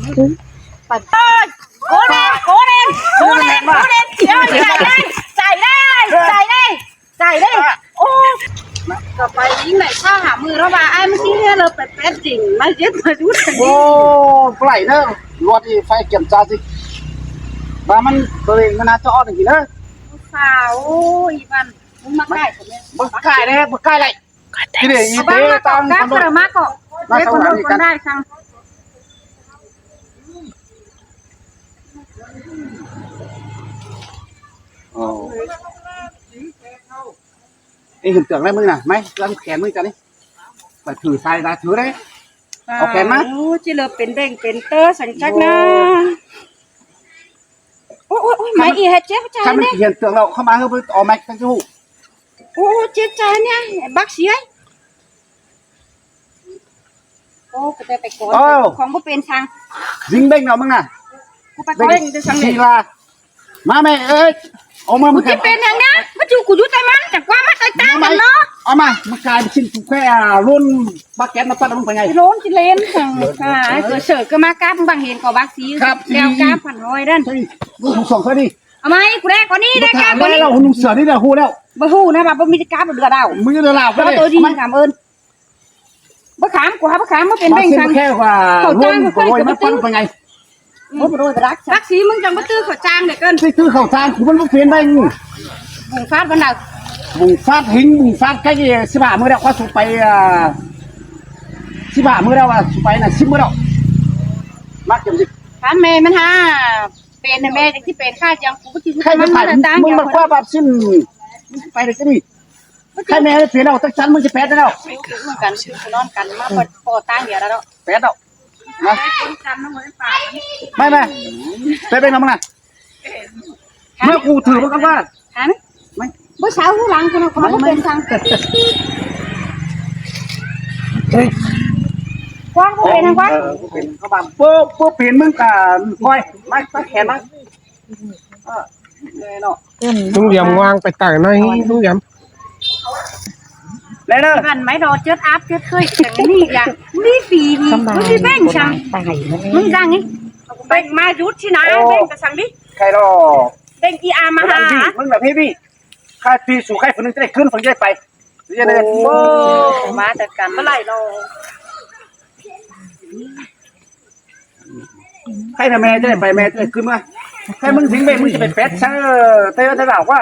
ໂກເດນ ໂກເດນ ໂກເດນ ໃສ່ເລີຍ ໃສ່ເລີຍ ໃສ່ເລີຍ ໃສ່ເລີຍ ໂອ້ ກໍໄປຍິງໄດ້ຊາວຫ້າມື້ແລ້ວວ່າ ອ້າຍມັນຊິເຮັດເລີຍແປດໆຈິງ ມາເຮັດມາດູດ ໂອ້ ໄປເດີ ລົດນີ້ໄຟກຽມຈາຊິ ວ່າມັນ ໂຕເອງມັນໜ້າຈະອອກຈັ່ງຊີ້ເດີ ສາວ ໂອ້ຍ ອີ່ບ້ານ ມຶງມາໃກ້ ບໍ່ໃກ້ເດ້ ບໍ່ໃກ້ໄດ້ ທີ່ນີ້ອີເຕຕາງ ກັບມາກໍເກັບຄົນໂດນຄົນໄດ້ຊັ້ນ ອໍ ເອີ ເຫັນເຕືອງແລ້ວມຶງນະ ໄໝ ລຳແຂນມຶງຈັ່ງນີ້ ໄປຖືໃສ່ລະຖືເດ້ ເອົາແຂນມາ ໂອ້ ຈິເລີເປັນແບ່ງເປັນເຕີສັງຈັກນະ ໂອ້ຍ ໂອ້ຍ ໂອ້ຍ ໄໝອີເຮັດເຈັບໃຈ ຄັນມັນຊິເຫັນເຕືອງແລ້ວ ເຂົ້າມາເຮີ ເອົາໄມທັງຮູ້ ໂອ້ ເຈັບໃຈນີ້ ບັກເສຍ ໂອ້ ກໍໄປກ່ອນ ຂອງບໍ່ເປັນຊ່າງ ຍິງເບັງເອົາມຶງນະ ກູໄປກ່ອນເປັນຊ່າງນີ້ ມາແມ່ເອີຍ ເອົາມາ ມຶງຊິເປັນຫຍັງນະ ມາຈູ້ກູຢູ່ໃຕ້ມັນ ຈັກວ່າມາໃຕ້ຕາກັນເນາະ ເອົາມາ ມາກາຍເປັນຊິນຜູ້ແຄ່ລົ້ນ ບັກແກັດມາປັດເອົາມຶງໄປໄງ ໂລນຊິເລນ ຫາ ເສີກກໍມາກັບ ບັງເຫັນກໍບັກສີ ກັບສີ ແລ້ວກັບພັນຮ້ອຍນັ້ນ ລູກຂອງສອງເທື່ອນີ້ ເອົາມາອີກ ກູແລກວ່ານີ້ ແລກກັບວ່ານີ້ ຮູ້ເສືອນີ້ແຫຼະ ຮູ້ແລ້ວ ບໍ່ຮູ້ນະ ວ່າບໍ່ມີແຕ່ກັບເດືອດາວ ມີແຕ່ລາວກໍໄດ້ ໂຕດີ ມາກຳເອີ້ນ ບໍ່ຂາມ ກູຫາບໍ່ຂາມ ມາເປັນແບ່ງສັນ ແຄ່ວ່າລົມກໍໂລຍມາປັນໄປໄງ ບໍ່ໂລຍໄປລັກ ລັກສີມຶງຈັ່ງບໍ່ຕື້ເຂົ້າຈ້າງເດ້ເກີນ ໄປຕື້ເຂົ້າຈ້າງ ກູມັນບໍ່ເປັນໄດ້ ບຸງຟາດວັນໃດ ບຸງຟາດຫິງ ບຸງຟາດໃກ້ສິບຫ້າມື້ແລ້ວ ຂ້ອຍສູ່ໄປ ອ່າ ສິບຫ້າມື້ແລ້ວວ່າສູ່ໄປນະ ສິບມື້ແລ້ວ ມາເກັບສິ ຖາມແມ່ມັນຫາ ເປັນແມ່ຈັ່ງຊິເປັນ ຂ້າຈັ່ງກູບໍ່ຊິ ໃຄມັນມາຕັ້ງ ມຶງມາຄວ້າບາບຊິນ ມຶງຊິໄປໄດ້ຈັ່ງນີ້ ໃຄແມ່ເປັນແລ້ວ ຈັກສັນມຶງຊິແປດແລ້ວ ນອນກັນ ນອນກັນ ມາພໍຕ່າງດຽວແລ້ວເນາະ ແປດແລ້ວ ມາ ໄປໆ ໄປເບິ່ງນຳມັນນະ ເມື່ອກູຖືມັນກັນວ່າ ຫາ ບໍ່ເຊົາຫູຫຼັງພຸ້ນນະ ບໍ່ເປັນສັງ ເຮີ້ຍ ກວ້າງບໍ່ເປັນ ກວ້າງ ເອີ ບໍ່ເປັນ ເຂົາວ່າບໍ່ ບໍ່ເປັນ ມຶງກະ ກອຍ ມາ ມາແຂນມາ ເອີ ແນ່ເນາະ ລຸງຢຳວາງໄປຕາຍໃນ ລຸງຢຳ ແນ່ເດີ ມັນໄມ້ດອກ ເຈີດອາບ ເຈີດເຄີຍ ຈັ່ງນີ້ກະ ມີປີນີ້ ມຶງຊິເບັງສັງ ມຶງຈັ່ງນີ້ ເບັງມາຢຸດຊິນາ ເບັງກະສັງດິ ໃຄດອກ ເບັງອີອາມາຫາ ມຶງແບບນີ້ ຂ້າຕີສູໃຄຜູ້ໜຶ່ງຈະໄດ້ຄືນ ຜູ້ໜຶ່ງຈະໄດ້ໄປ ໂອ້ ມາແຕ່ກັນ ບໍ່ໄຫຼດອກ ໃຄນະແມ່ຈະໄດ້ໄປ ແມ່ຈະໄດ້ຄືນມາ ໃຄມຶງຖິງແມ່ມຶງຈະໄປແປດຊະ ແຕ່ວ່າ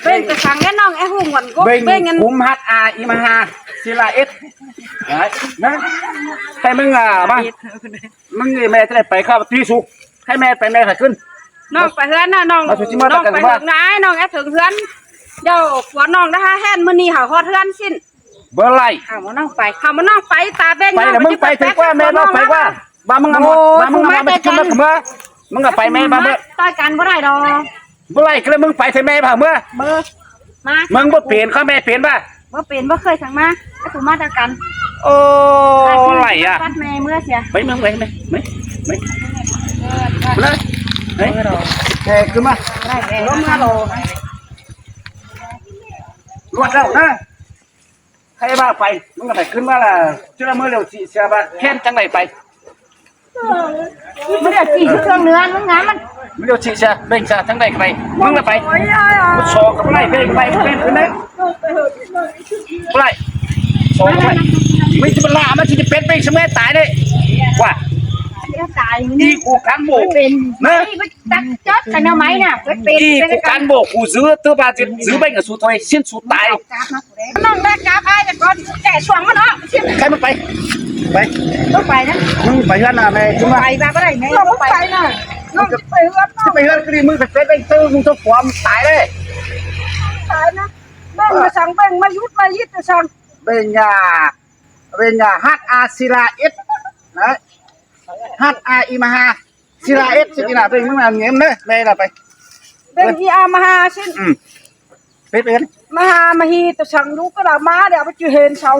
ເບັງກະສັງແນ່ນ້ອງ ແອຮຸງວັນກໍ ເບັງ ເບັງອັນ ກຸມຮັດອາອີມະຫາ ສິລາເອັດ ນະ ໃຄມຶງ ອ່າ ມາ ມຶງນີ້ແມ່ຈະໄດ້ໄປ ຂ້າຕີສູ ໃຫ້ແມ່ໄປ ແມ່ຂ້າຂຶ້ນ ນ້ອງໄປເຮືອນນະ ນ້ອງ ນ້ອງໄປເຖິງນາຍ ນ້ອງແອດເຖິງເຮືອນ ດຽວຜົວນ້ອງໄດ້ຫາແຮ່ນ ມື້ນີ້ຫາຮອດເຮືອນສິ້ນ ບໍ່ໄດ້ ຫາມານ້ອງໄປ ຫາມານ້ອງໄປ ຕາແບ່ງ ໄປລະ ມຶງໄປເຖິງກວ່າ ແມ່ນ້ອງໄປກວ່າ ວ່າມຶງເອົາ ວ່າມຶງເອົາມາແຕ່ຄືນມາ ມຶງກໍໄປແມ່ ມາເບີ ຕ່ອຍກັນບໍ່ໄດ້ດອກ ບໍ່ໄດ້ ກໍເລີຍມຶງໄປແທ້ແມ່ພາເມືອ ເບີ ມາ ມຶງບໍ່ເປັນ ຂ້ອຍແມ່ເປັນປະ ບໍ່ເປັນ ບໍ່ເຄີຍສັ່ງມາ ກໍຄືມາແຕ່ກັນ ໂອ້ ໄຫຼອະ ປັດແມ່ເມືອເສຍ ໄປ ມາ ໄປ ໄປ ໄປ ໄປ ໄປ ໄປ ເອີ ໄປ ເອີ ແຂກຂຶ້ນມາ ໄດ້ແຂກ ລົງມາໂລ ລວດແລ້ວນະ ໃຜວ່າໄປ ມຶງກໍໄປ ຂຶ້ນມາລະ ເທື່ອມື້ເລັວຊິເສຍບາດ ແຄ້ນຈັ່ງໃດໄປ ມັນເດຊິເຄື່ອງເນື້ອ ມັນງາມ ມັນ ມັນເດຊິຊະ ເບັງຊະ ທາງໃດກໍໄປ ມຶງລະໄປ ໂອ້ຍ ບໍ່ຊອກກໍບໍ່ໄດ້ ເບັງໄປ ເບັງຂຶ້ນໄດ້ ບໍ່ໄດ້ ຊອກກໍບໍ່ໄດ້ ມັນຊິເປັນລາ ມັນຊິເປັນເບັງຊະແມ່ຕາຍເດ້ ວ່າ ຕາຍ ອີກູກັນໂບ ເປັນ ນະ ຕັກຈັດກັນເອົາໄມ້ນະ ເປັນ ອີກູກັນໂບ ກູຊື້ ເຕີບາດຊື້ເບັງ ສູ້ຖອຍ ສິ້ນສູຕາຍ ນ້ອງໄດ້ກັບອ້າຍແຕ່ກ່ອນ ແກ່ຊ່ວງມັນເນາະ ໃຫ້ມັນໄປ ໄປ ບໍ່ໄປນະ ມຶງໄປເຮືອນນະແມ່ ໄປ ບໍ່ໄດ້ແມ່ ບໍ່ໄປນະ ນ້ອງໄປເຮືອນ ໄປເຮືອນກໍດີ ມຶງໄປເຮັດໃຫ້ຕື່ມຕົວປອມຕາຍເດ້ ຕາຍນະ ເບິ່ງມາສັ່ງ ເບິ່ງມາຢຸດມາຢິດມາສັ່ງ ເບັງຢາ ເບັງຢາ ຮັດອາ ສິລາເອັດ ນະ ຮັດອາ ອີມະຫາ ສິລາເອັດ ສິລາ ເບັງມາເງີຍເດີ ແມ່ລະໄປ ເບັງອີອາມະຫາ ຊິ ອືມ ເປັນ ມະຫາມະຮີ ຕະສັງລູກກະລາມາ ດຽວໄປຈື່ເຫັນເຊົາ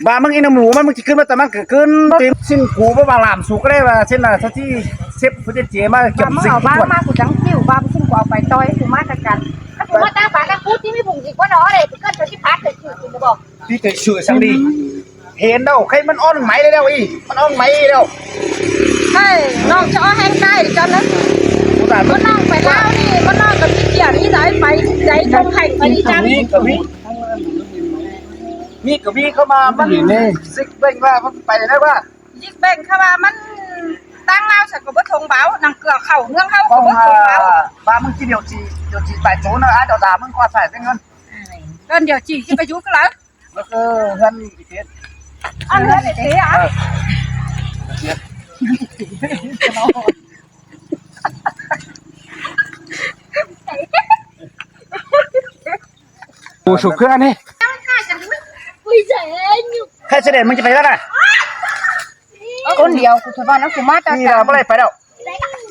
ບາມຶງອີນຳໝູມັນ ມຶງຊິຂຶ້ນມາແຕ່ມັນກະຂຶ້ນ ຕິມຊິນກູບໍ່ວ່າຫຼາມສູກະໄດ້ວ່າ ເຊັ່ນນະ ຊາຈີເຊັບ ຜູ້ເຈມາ ກຽມຊິນ ບາມາ ກູຈັ່ງຈິ້ວ ບາຊິນກູເອົາໄປຕ່ອຍ ກູມາແຕ່ກັນ ກູມາຕາປາກະກູ ທີ່ມີຜົງອີກບໍ່ເນາະ ເດ້ ເກີດເຂົາຊິພາດ ເກີດຄືກິນບໍ່ ທີ່ເກີດຊື່ສັງດີ ອືມ ເຫັນແລ້ວ ໃຄມັນອ່ອນໄໝແລ້ວອີກ ມັນອ່ອນໄໝແລ້ວ. ໃຊ່ ນ້ອງຈະອອກແຮງກາຍຈັງນະ. ບໍ່ຕາຍ ບໍ່ນ້ອງໄປລາວນີ້ ບໍ່ນ້ອງກໍມີກຽງນີ້ໄດ້ ໄປໃດຕົງໃຫ້ໄປຈັງ. ມີກໍມີ ມີກໍມີເຂົ້າມາ ມັນຊິເບິ່ງວ່າມັນໄປໄດ້ບໍ່. ຊິເບິ່ງເຂົາວ່າມັນ ຕ່າງລາວຊັ້ນກໍບໍ່ທົງເບົາ ໜັງເກືອເຂົ້າເມືອງເຮົາກໍບໍ່ທົງເບົາ. ວ່າ ວ່າມຶງຊິດຽວຊິ ດຽວຊິໄປໂຈນເນາະ ອາດເອົາດາ ມຶງກໍໃສ່ເປັນເງິນ ເອີ້ນດຽວຊິ ຊິໄປຢູ່ກັບລາວ. ກໍຄືເຮືອນອີເທດ ອັນເຮືອນອີເທດ ເອີ ກູສຸກຄືອັນນີ້ ໃຄສະເດັດ ມຶງຈະໄປແລ້ວນະ? ຄົນດຽວ ກູສະບາຍນະ ກູມາຕາ ນີ້ລະ ບໍ່ໄດ້ໄປແລ້ວ.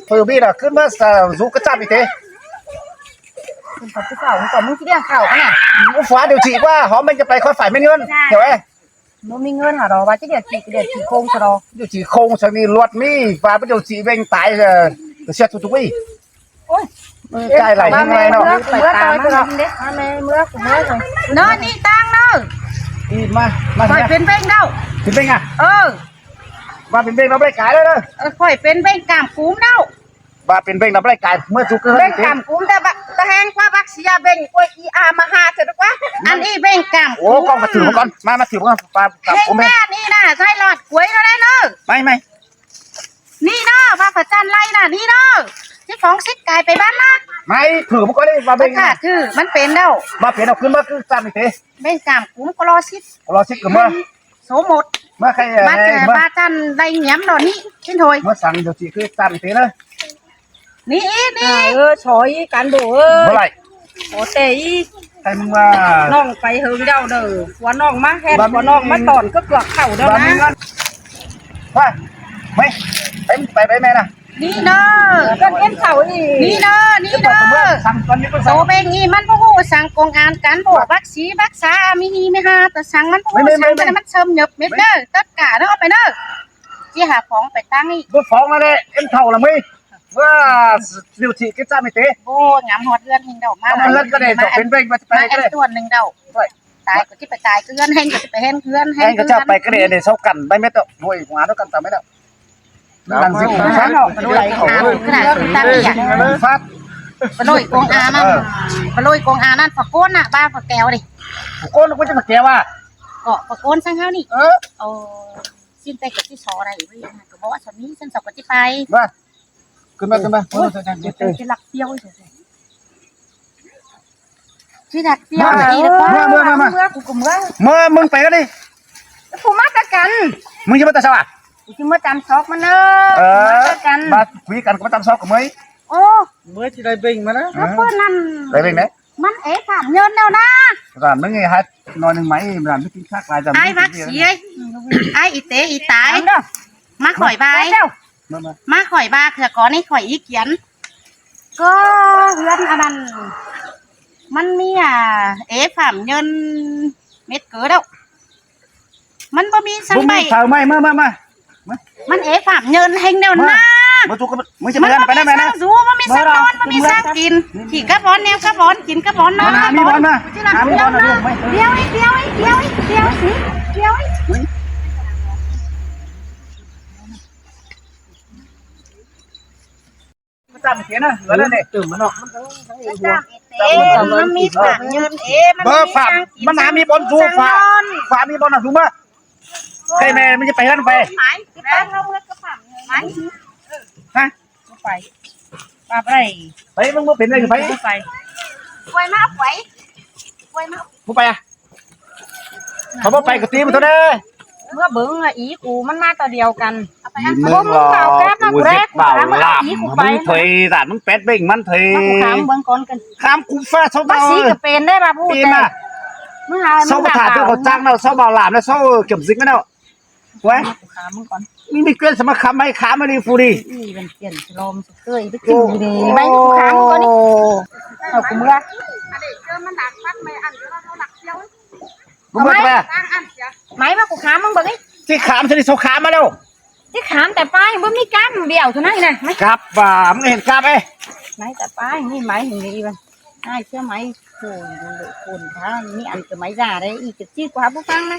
ເພິ່ນບີລະ ຂຶ້ນມາສະ ຊູກະຈັບອີເຕ ຂຶ້ນກັບຜູ້ສາວກ່ອນ ມຶງຊິລ້ຽງເຂົ້າຫັ້ນນະ. ອູ້ຟ້າ ດຽວຊິວ່າ ຫອມແມ່ນຈະໄປ ຄ່ອຍຝາຍແມ່ນເງິນ ດຽວເອ ບໍ່ມີເງິນຫາດອກ ວ່າຊິດຽວຊິ ດຽວຊິໂຄງຊະດອກ ດຽວຊິໂຄງຊະນີ້ ລວດມີ ວ່າດຽວຊິເວັງຕາຍ ເອີ ເສຍທຸກໆ ໂອ້ຍ ເອີ ຈ່າຍຫຼາຍແຮງຫຼາຍເນາະ ໄປຕາມມາເດ້ ມາແມ່ ເມືອ ກູເມືອ ເນາະ ນີ້ຕາງເນາະ ອີ ມາ ມາ ຂ້ອຍເປັນເວັງເດ້າ ເປັນເວັງອະ ເອີ ວ່າເປັນເວັງລາວບໍ່ໄດ້ກາຍເດີ ເອີ ຂ້ອຍເປັນເວັງກາມກູມເດ້າ ວ່າເປັນເວັງລາວບໍ່ໄດ້ກາຍ ເມືອສູ່ເກີນ ເວັງກາມກູມ ແຕ່ວ່າ ແຕ່ແຮງກວ່າບັກເສຍເວັງ ໂອ້ຍ ອີອາມາຫາເທື່ອກວ່າ ອັນນີ້ເວັງກາມກູມ ໂອ້ ກ້ອງມາຖືມາກ່ອນ ມາ ມາຖືມາກ່ອນ ປາກາມກູມ ແມ່ນີ້ນະ ໃຊ້ຫຼອດກວຍເທົ່າໃດເດີ ໄໝ ໄໝ ນີ້ເດີ ວ່າພະຈັນໄລນະ ນີ້ເດີ ຊິຟ້ອງສິດກາຍໄປບ້ານນະ ໄໝ ຖືມາກ່ອນເດ້ ວ່າເວັງ ຖ້າຖືມັນເປັນແລ້ວ ວ່າເປັນເອົາຂຶ້ນມາຄືກັນນີ້ເຕ ເວັງກາມກູມກໍລໍສິດ ກໍລໍສິດກໍເມືອ ໂສໝົດ ເມືອໃຄ ບາດ ເອີ ບາດຈັນໄດ້ຫຍັມດອກນີ້ຊິນໂທຍ ເມືອສັງດຽວຊິຄືຕາມເຕເດີ ນີ້ອີກນີ້ ເອີ ຊອຍກັນໂບເອີຍ ບໍ່ໄດ້ ໂອເຕອີກ ໃຫ້ມຶງວ່າ ນ້ອງໄປເຫິງແລ້ວເດີ ຜົວນ້ອງມາແຮດ ຜົວນ້ອງມາຕອນກໍເກືອກເຂົ້າເດີນະ ວ່າ ໄປ ໄປ ໄປແມ່ນະ ນີ້ເດີ ເອີ້ນເຂົ້າອີກ ນີ້ເດີ ນີ້ເດີ ໂຕເບັງນີ້ມັນບໍ່ຮູ້ສັງ ກົງອານກັນບໍ່ ບັກສີບັກສາ ມີຮີມີຮາ ແຕ່ສັງມັນບໍ່ຮູ້ສັງ ມັນເສີມຫຍົບເມັດເດີ ຕັດກາເດີ ເອົາໄປເດີ ຊິຫາຂອງໄປຕັ້ງອີກ ບໍ່ຟ້ອງແລ້ວແຫຼະ ເອັນເຖົ້າລະເມີຍ ວ່າ ຊິວຊິກິດຈາມີເຕ ໂອ້ ງາມຮອດເຮືອນເຮົາດອກ ມາເຮືອນກໍໄດ້ ເປັນເບັງວ່າຊິໄປ ມາແອນຕວນໜຶ່ງດອກ ຕາຍກໍຊິໄປຕາຍເຮືອນ ແຮງກໍຊິໄປແຮງເຮືອນ ແຮງກໍເຈົ້າໄປກໍໄດ້ ອັນນີ້ເຊົາກັນໄປແມ່ນດອກ ໂອ້ຍ ຫານຳກັນຕາມແມ່ນດອກ ນັ່ງຊິຂອງສັນ ປະໂລຍກອງອານນັ້ນ ປະໂລຍກອງອານນັ້ນ ປະໂລຍກອງອານັ້ນ ປະໂກນນະ ບ້າປະແກວເດ້ ປະໂກນກໍຈະປະແກວວ່າ ກໍປະໂກນສັງເຮົານີ້ ເອີ ໂອ້ ຊິນໄປກໍຊິສໍໄດ້ເວີຍ ກໍບໍ່ວ່າສາມີ ສັນສອກກໍຊິໄປ ວ່າ ຂຶ້ນມາ ຂຶ້ນມາ ເອີ ຊິລັກປ່ຽວ ຊິລັກປ່ຽວ ມາ ມາ ມາ ມາ ເມືອ ກູກໍເມືອ ເມືອ ມຶງໄປກັນນີ້ ຜູ້ມາແຕ່ກັນ ມຶງຊິມາແຕ່ເຊົ້າອະ ກູຊິມາຕາມຊອກມັນເດີ ເອີ ມາແຕ່ກັນ ມາຄຸຍກັນກໍມາຕາມຊອກກັບເມືອ ໂອ້ ເມືອຊິໄດ້ເບັງມານະ ເອີ ເພິ່ນນັ້ນ ໄດ້ເບັງເດ້ ມັນເອສາມເຍີນແລ້ວນະ ສາມໜຶ່ງ ໃຫ້ໜ້ອຍໜຶ່ງໄໝ ມັນໄດ້ກິນຄັກຫຼາຍ ອ້າຍວັກສີ ອ້າຍອີເຕອີຕາຍ ມາຂ້ອຍບາຍ ມາ ມາ ມາຂ້ອຍບາເທື່ອກ່ອນນີ້ ຂ້ອຍອີກຽນ ກໍເຮືອນອັນນັ້ນ ມັນມີ ອ່າ ເອສາມເຍີນເມັດເກີດແລ້ວ ມັນບໍ່ມີສັງໃບ ບໍ່ມີເສົາໄມ້ ມາ ມາ ມາ ມາ ມັນເອສາມເຍີນແຮງແນວນາ ມາ ມາ ທຸກ ມຶງຈະໄປນຳ ໄປນຳ ແມ່ນະ ບໍ່ມີສັງຢູ່ ບໍ່ມີສັງນອນ ບໍ່ມີສັງກິນ ຂີ້ກັບອອນ ແນວກັບອອນ ກິນກັບອອນນອນ ມາ ມີບ່ອນມາ ມາ ມີບ່ອນນະ ດຽວອີກ ດຽວອີກ ດຽວອີກ ດຽວອີກ ດຽວອີກ ດຽວອີກ ມາຕາມເຂດນະ ເອີ ເອີ ເອີ ຕື່ມມາເນາະ ມັນມີຝາກເງິນເອ ມັນມີສັງກິນ ມັນມີບ່ອນຢູ່ ຝາກ ຝາກມີບ່ອນນະ ສູມາ ໃຫ້ແມ່ ມັນຈະໄປທາງໃດ ໄປ ໄປ ເຮົາເມືອກັບຝາກເງິນ ໄປ ຮະ ບໍ່ໄປ ວ່າບໍ່ໄດ້ ໄປ ມຶງບໍ່ເປັນໄດ້ໄປ ບໍ່ໄປ ປ່ອຍມາ ປ່ອຍ ປ່ອຍມາ ບໍ່ໄປອະ ເຂົາບໍ່ໄປກໍຕີມັນເທົ່າໃດ ເມືອເບິ່ງລະອີກູ ມັນມາຕອນດຽວກັນ ເມືອງລາວ ກູເຮັດບ່າວລາມ ມຶງເຜີຍສານ ມຶງແປດເບັງມັນເຜີຍ ມາກູຂາມເບິ່ງກ່ອນກັນ ຂາມກູຟ້າຊາວ ມາສີກໍເປັນໄດ້ວ່າຜູ້ ເປັນນະ ເຊົາປະທານເຈົ້າເຂົາຈ້າງແລ້ວ ເຊົາບ່າວລາມແລ້ວ ເຊົາເຂັມສິງແລ້ວ ໄວ້ ມາກູຂາມເບິ່ງກ່ອນ ມີມີເກວນສະມາຄຳໃຫ້ຂາມມາດີຟູດີ ອີມັນປ່ຽນສະລອມສະເຄີຍໄປກິນດີ ໄວ້ກູຂາມເບິ່ງກ່ອນນີ້ ເອົາກູເມືອ ເອົາໄມ້ມາກູຂາມມຶງເບິ່ງນີ້ ຊິຂາມຊະນີ້ ເຊົາຂາມມາແລ້ວ ຊິຂາມແຕ່ປາຍ ບໍ່ມີກ້າມດຽວເທົ່ານັ້ນນະ ໄມ້ ກັບວ່າ ມຶງເຫັນກ້າມເອີຍ ໄມ້ແຕ່ປາຍ ນີ້ໄມ້ເຫັນດີວ່າ ອ້າຍເຊື່ອໄມ້ ໂອ້ຍ ຄົນທາງນີ້ ອັນກໍໄມ້ຢາໄດ້ອີກ ຈະຈີກວ່າຜູ້ຟັງນະ